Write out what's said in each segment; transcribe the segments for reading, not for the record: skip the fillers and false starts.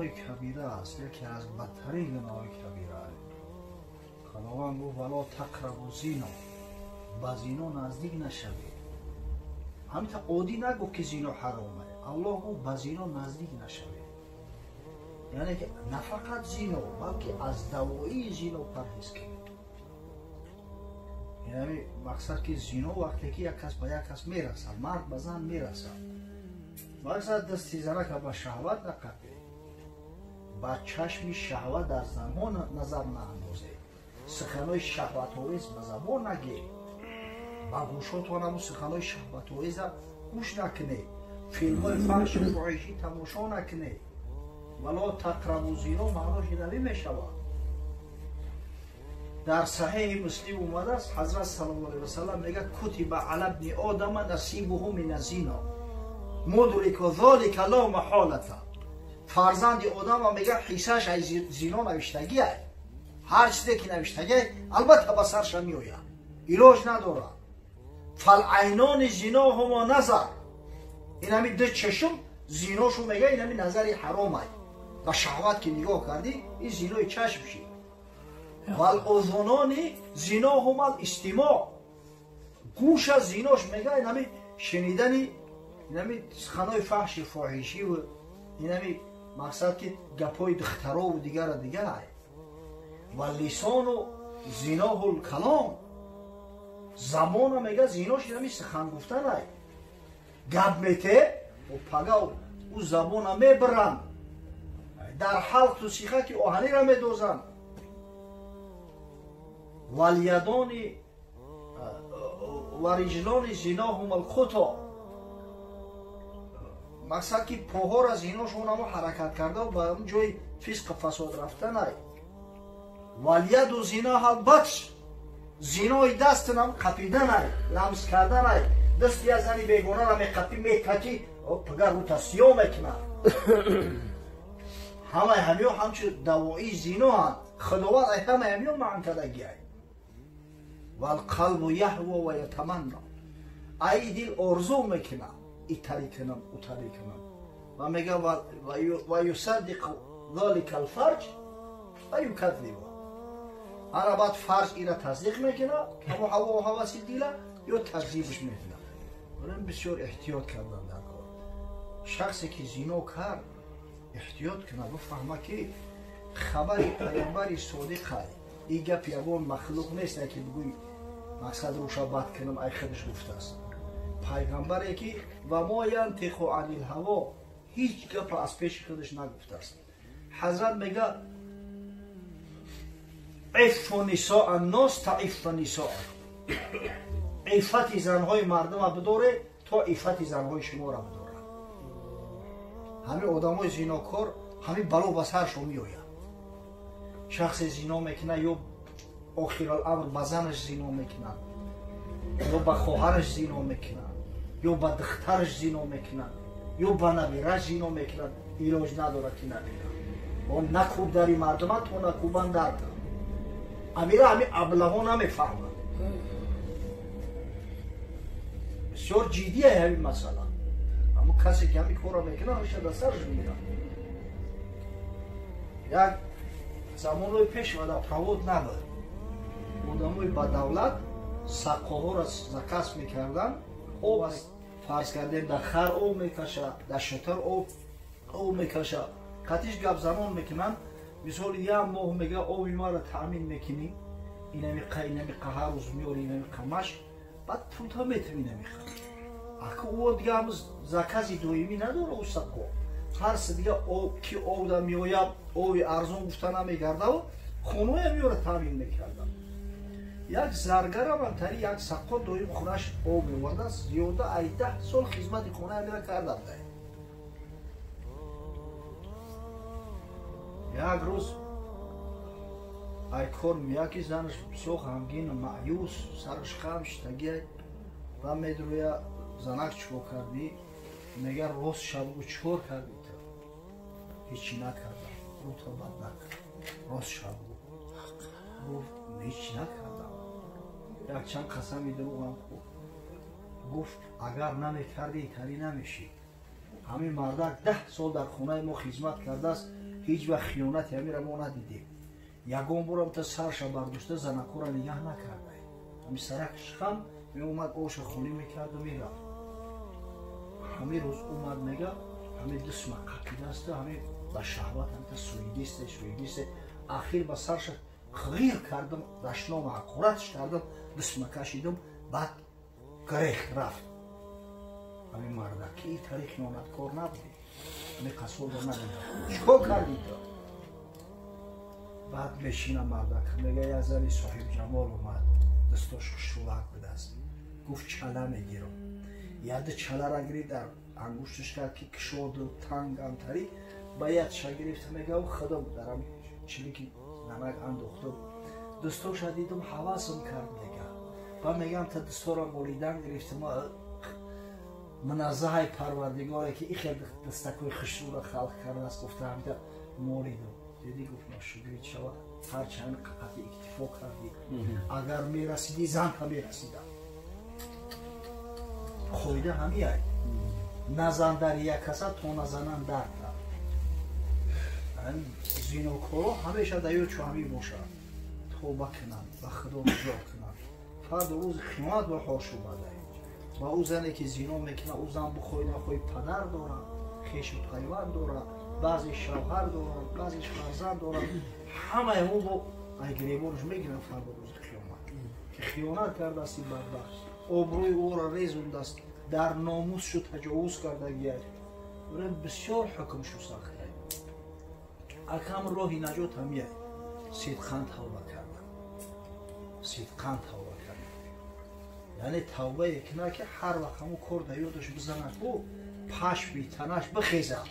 Гуноҳи кабира аст, яке аз бадтарин гуноҳи кабира. Худованд гуфт: вало тақрабу зино, ба зино наздик нашавед. Ҳамин оддӣ нагуфт ки зино ҳаром аст. Аллоҳ гуфт ба зино наздик нашавед. Яъне ки на фақат зино, балки аз давоии зино парҳез кунед. Яъне мақсад ки зино вақте ки як кас ба як кас мерасад, мард ба зан мерасад, мақсад дасти занака ба шаҳват нақапед, ба чашми шаҳват дар занҳо назар наандозед, суханои шаҳватовез ба забон нагед, ба гӯшотон ҳамун суханои шаҳватовеза гӯш накунед, филмҳои фаҳшу фоҳишӣ тамошо накунед. Вало тақрабу зино маънош инавӣ мешавад. Дар саҳеҳи Муслим омадааст, ҳазрат саллаллоҳу алайҳи васаллам мегӯяд: кутиба ала ибни одама насибуҳу мина зино мудрику золика ла маҳолата. Фарзанди одама мегӯяд ҳиссааш аз зино навиштагиай, ҳар чизе ки навиштагиай албатта ба сарша меояд, илоҷ надорад. Фалайнони зиноҳумо назар, инами ду чашм зиношу мегӯяд инами назари ҳаромай, ба шаҳват ки нигоҳ кардӣ ин зинои чашм шид. Валузунони зиноҳума истимоъ, гӯша зинош мегӯяд инами шунидани инами суханои фаҳши фоҳишиву инами мақсад ки гапҳои духтарову дигара дигар. Ва лисону зиноҳул калом, забона мегӯяд зинош инами сухан гуфтанай, гап мете пага ӯ забона мебаранд, дар ҳалқту сиха ки оҳанира медозанд. Валядони ва риҷлони зиноҳум алхуто, мақсад ки поҳора зиношон ҳамо ҳаракат карда ба он ҷои фисқу фасод рафтанай. Валяду зиноҳал батш, зинои дастнам қапиданай, ламс карданай, дасти як зани бегонара меқапӣ мекатӣ, пага рута сиёҳ мекунад. Ҳамаи ҳамиё ҳамчун давоии зиноанд. Худованд ай ҳамаи ҳамиё маън кардагиай. Валқалбу яҳво ва ятаманно, ай дил орзу мекунад, итари кунам, утари кунам. Ва мега ва юсаддиқу залика алфарҷ ва юказзибу. Ана баъд фарҷ ира тасдиқ мекунад, ҳамо ҳаво ҳаваси дила, ё такзибш мекунад. Барои бисёр эҳтиёт кардан дар кор. Шахсе ки зино кард эҳтиёт кунад, бифаҳма ки хабари пайғамбари содиқай. Ин гап ягон махлуқ нест, ки бигӯй мақсад рӯша бад кунам, ай худаш гуфтааст. Пайғамбаре ки ва мо янтиқу анил ҳаво, ҳеҷ гапро аз пеши худаш нагуфтааст. Ҳазрат мега: иффу нисоа ннос таиффа нисоакум, иффати занҳои мардума бидоре то иффати занҳои шуморо бидорад. Ҳамин одамои зинокор ҳамин бало ба саршон меояд. Шахсе зино мекунад, ё охираламр ба занаш зино мекунад, ё ба хоҳараш зино мекунад, ё ба духтараш зино мекунад, ё ба набираш зино мекунад, илоҷ надорад ки накунад. Он накӯб дари мардума то накӯбанд дарда. Амира ҳамин аблаҳо намефаҳманд. Бисёр ҷиддия ҳамин масъала. Аммо касе ки ҳамин корро мекунад, ҳамеша дар сараш меояд. Як замонҳои пеш водопровод набуд. Одамои ба давлат саққоҳоро заказ мекарданд, об фарз кардем дар хар об мекашад, дар шутур об мекашад. Қатиш гапзанон мекунанд, мисол як моҳ мега оби маро таъмин мекунӣ, инамиқа инамиқа ҳар рӯз меёри инамиқа маш, баъд пулта метавӣ инамиқа. Ака ӯ дига ҳамз закази доимӣ надора ӯ саққо. Ҳар се дига об ки обда меояд, оби арзон гуфта намегардаву хонаҳоя меёра таъмин мекарданд. Як заргарам тари як саққо доим хонаш об меовардааст, зиёда ай 10 сол хизмати хонаи амира карда буда. Як рӯз ай кор меяд ки занаш бисёр ғамгин, маъюс, сараш хам шитагиай ва медрӯя: занак чикор кардӣ? Мега рост шабгӯ чикор кардӣ ту? Ҳечи накардам, рута бад накард, рост шабгӯ. Гуфт ҳечи накардам. Якчанд қасами дурӯғам хӯрд. Гуфт агар намекардӣ итарӣ намешид. Ҳамин мардак 10 сол дар хонаи мо хизмат кардааст, Ҳеҷ вақт хиёнати ҳамира мо надидем. Ягон борам та сарша бардошта занакора нигаҳ накарда. Ҳами саракш хам меомад, оша холӣ мекарду мерафт. Ҳамин рӯз омад, мега, ҳамин дустма қапидаста, ҳамин ба шаҳват ҳамта суидисте, суидисте. Ахир ба сарша ғир кардам, дашнома ҳақоратш кардам, дустма кашидам, баъд грехт рафт. Ҳамин марда ки ин тари хиёнаткор набуди, ҳамин қасода набуда, чикор кардӣ ту? Баъд мешина мардак, мега як зани соҳибҷамол омад, дастош хушрӯлак будааст. Гуфт чала мегирам. Яды чалара гирифт, дар ангушташ кард ки кишоду танг антарӣ, ба ядша гирифт, мега худам дарам чилики намак андохтам. Дӯстоша дидам, ҳавасам кард, мега. Ба мегам та дустора молидан гирифтам, муназзаҳаи парвардигоре ки и хел дастакҳои хушрӯра халқ кардааст, гуфта ҳамита молидам. Диди, гуфт ношукрит шавад, ҳарчанд қати иктифо кардӣ. Агар мерасидӣ, занта мерасида. Қоида ҳамияй. Назан дар як каса то назанан дар та. Зинокоро ҳамеша дар ёд чу ҳамин бошад. Тавба кунанд, ба Худо рӯҷӯъ кунанд. Фардо рӯзи қиёмат ба ҳош омада. Ва ӯ зане ки зино мекунад, ӯ зан бихоҳӣ нахоҳӣ падар дорад, хешу пайванд дорад, баъзе шавҳар дорад, баъзеш фарзанд дорад. Ҳамаи ҳо бо ай гиребонаш мегиранд фардо рӯзи қиёмат. Ки хиёнат кардааст ин бадбахт, обрӯи ӯро резондааст, дар номусшу таҷовуз кардагиаст. Бисёр ҳукмшу сахт. Акам роҳи наҷот ҳамияй. Сидқан тавба кардан. Сидқан тавба кардан. Яъне тавбае кунад ки ҳар вақт ҳамун кор дар ёдаш бизанад, ку пашми танаш бихезад.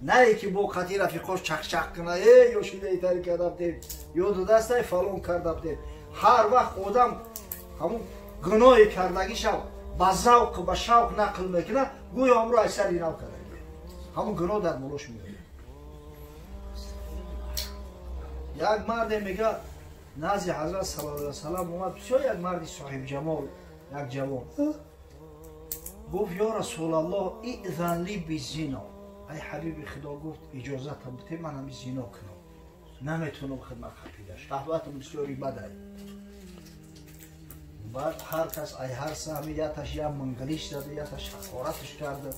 На ки бо қати рафиқош чақчақ кунад, э ё шида итари карда будем, ё дудастай фалон карда будем. Ҳар вақт одам ҳамун гуноҳи кардагиша ба завқ, ба шавқ нақл мекунад, гӯё ҳамро аз сари нав кардагӣ. Ҳамун гуноҳ дар болош меояд. Як марде мега назди ҳазрат саллаллоҳу алайҳи васаллам омад, бисёр як марди соҳибҷамол, як ҷавон. Гуфт ё расулаллоҳ, изан ли бизино. Ай ҳабиби Худо, гуфт иҷозатам бите ман ҳами зино кунам. Наметунам хидмат қапида, шаҳватам бисёри бадай. Баъд ҳар кас ай ҳар саҳми яташ я мангалиш зада, яташ ҳақораташ карда.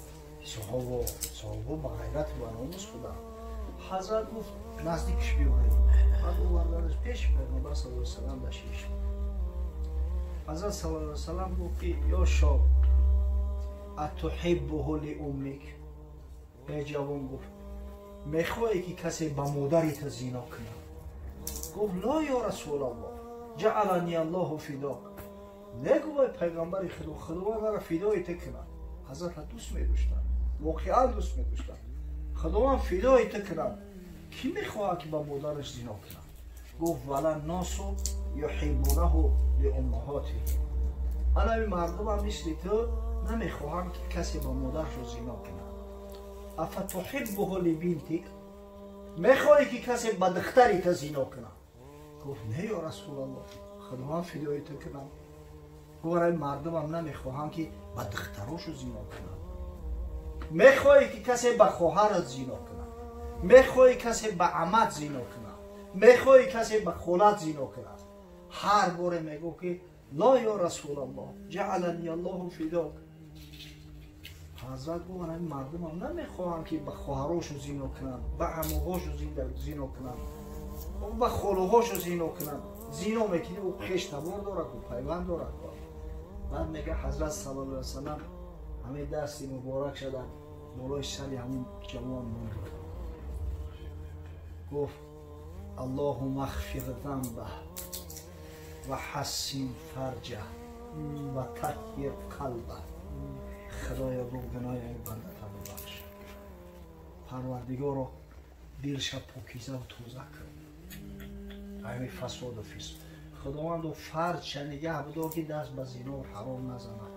Саҳобо, саҳобо ба ғайрат ва номус буданд. Ҳазрат гуфт наздикш биёред. Баъд оварданаш пеши Пайғамбар саллаллоҳу алайҳи васаллам дашиш. Ҳазрат саллаллоҳу алайҳи васаллам гуфт ки ё шоб атуҳиббуҳу лиуммик. Эй ҷавон, гуфт мехоҳӣ ки касе ба модари ту зино кунад? Гуфт ло ё расулаллоҳ, ҷаалани аллоҳу фидок. Негӯ эй пайғамбари Худо, Худованд маро фидои ту кунад. Ҳазрата дӯст медоштанд, воқеан дӯст медоштанд. Худованд фидои ту кунад. Кӣ мехоҳад ки ба модараш зино кунад? Гуфт вала носу юҳиббунаҳу лиуммаҳотиҳим. Ана ин мардумам мисли ту намехоҳанд ки касе ба модарашо зино кунад. Афатуҳиббуҳу либинтик. Мехоҳӣ ки касе ба духтари ту зино кунад? Гуфт не ё расулаллоҳ, Худованд фидои ту кунад. Гуфт ин мардумам намехоҳанд ки ба духтарошо зино кунад. Мехоҳӣ ки касе ба хоҳарат зино кунад? Мехоҳӣ касе ба амат зино кунад? Мехоҳӣ касе ба холат зино кунад? Ҳар боре мегӯ ки ло ё расулаллоҳ, ҷаалани аллоҳу фидок. Ҳазрат гуфт ин мардумам намехоҳанд ки ба хоҳарошо зино кунанд, ба амуҳошо зино кунанд, ба холуҳошо зино кунанд. Зино мекунӣ, ӯ хеш табор дорад, ӯ пайванд дорад. Баъд мега ҳазрат саллаллоҳу алайҳи васаллам ҳамин дасти муборак шуда болои сари ҳамун ҷавон монд. Гуфт аллоҳумма ғфир занбаҳ ва ҳассин фарҷаҳ ва таҳҳир қалбаҳ. Худоё, гуфт гуноҳи ин бандата бибахш. Парвардигоро, дилша покиза ва тоза кун. Ҳамин фасоду фисқ. Худованду фарҷша нигаҳ бидор ки даст ба зино ҳаром назанад.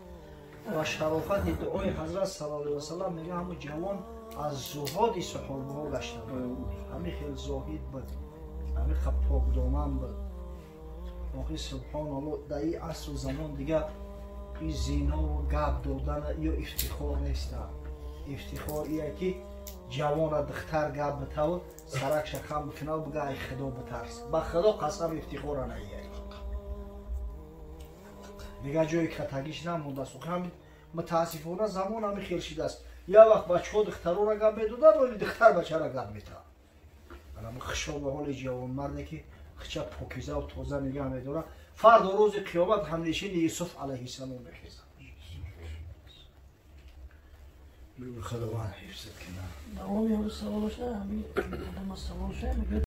Ва шарофати дуои ҳазрат саллаллоҳу алайҳи васаллам мега ҳамун ҷавон аз зуҳоди саҳобаҳо гашта буд. Ҳамин хел зоҳид буд, ҳамин хел покдоман буд. Охи субҳоналлоҳ, дар ин асру замон дига ин зинову гап додан ё ифтихор нест. Ифтихор ие ки Ҷавона духтар гап битаву саракша хам бикунав, бига: «Ай худо битарс». Ба худо қасам, ифтихора наияй, дигар ҷои катагиш намондааст. Ҳамин мутаассифона замон ҳами хел шидааст. Як вақт бачаҳо духтарора гап медоданд, оли духтар бачара гап метавад. Анама хушо ба ҳоли ҷавонмарде, ки хича покизаву тоза нигаҳ медорад. Фардо рӯзи қиёмат ҳамнишини Юсуф алайҳиссалом мехезад. Худованд ҳифзат кунад. Давоми ҳамин саволоша, ҳамин одама саволша мегӯяд.